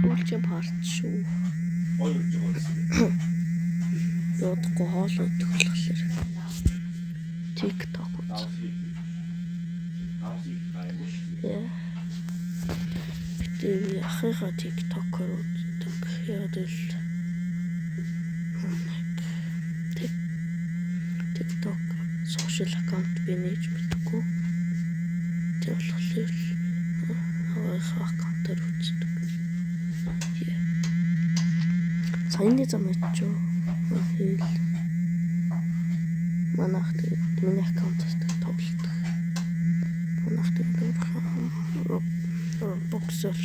Сүүлчийн part шүү. Удахгүй хоол идэх болохоор TikTok үз. Яа. Гэтэ би ахыгаа TikTok-оор үздэг. Яг л нэг TikTok social account би нээж мэдэхгүй. Тийм болохоор ахыгаа аккаунтаар үздэг. Яа. Саяны зам ячуу. Хэл. Манайх тэгээд миний аккаунтаас тоглолдог. Манайх тэгээд Roblox бол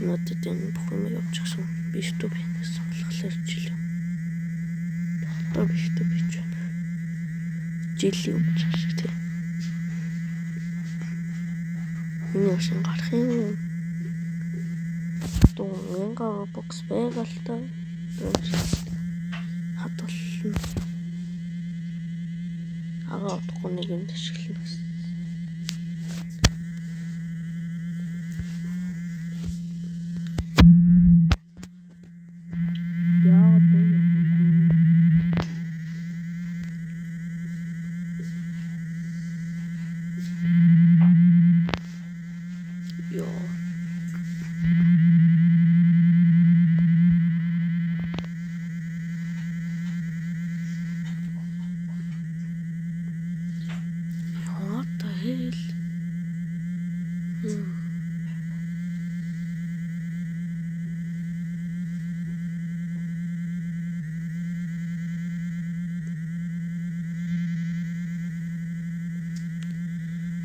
надад энэ бүх юм явуулчихсан. Би YouTube хийнэ гэсэн болохоор жил. Одоо би YouTube хийж байна. Жилийн өмнө шиг тий. Миний машин гарах юм. Дуу 1000 Robux байгаа л та. Хадгална. Агаа удахгүй нэг юм ашиглана гэсэн. Яагаад вэ? Йоо. What the hell?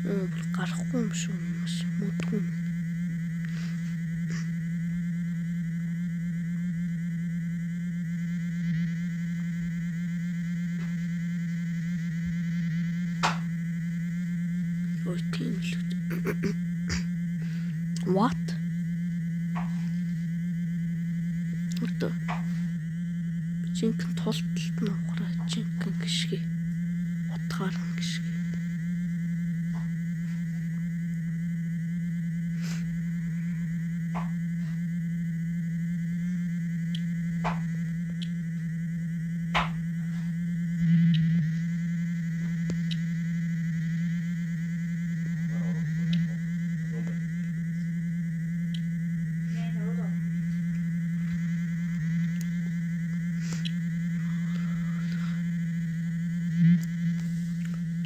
Бүр гарахгүй юм шүү маш мөдгүн. Ой, тийм л. What? What? Жинхэнэ тулталт нь ухраа жинхэнэ гიშгэ. Утгаар нь гიშгэ.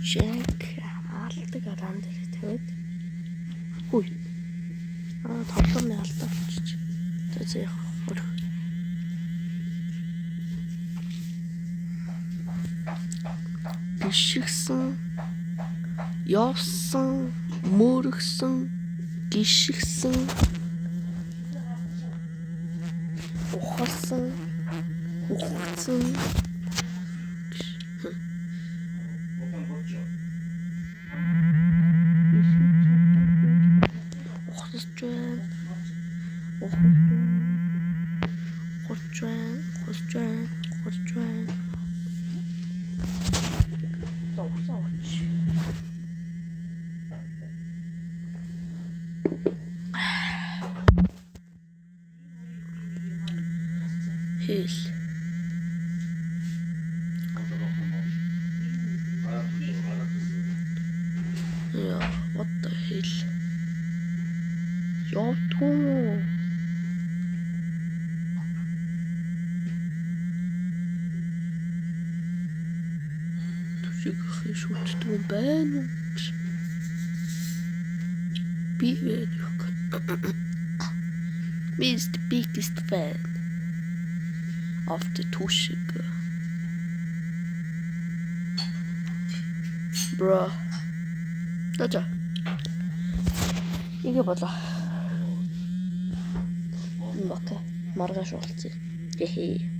Jack алдаг араан дээр тавиад. Хүй. Аа, тоглоомны алдаа болчих. За за, яг өрх. Гიშгсэн, явсан, мөргсөн, гიშгсэн, ухалсан, ухагдсан. Гიშгэж чадаагүй. Ухалж байна. Ухалж байна. Ухалж байна. Ухалж байна. Ухалж байна. За, усаа ууч. Хэл. Яа, what the hell? Явдгүй юм уу? Түшиг ахын шүтдэг юм байна уу? Би байна. Me is the biggest fan of the Tushig. Bruh. За. Ингээ болоо. Okay. Маргааш уулзъя. Хээ.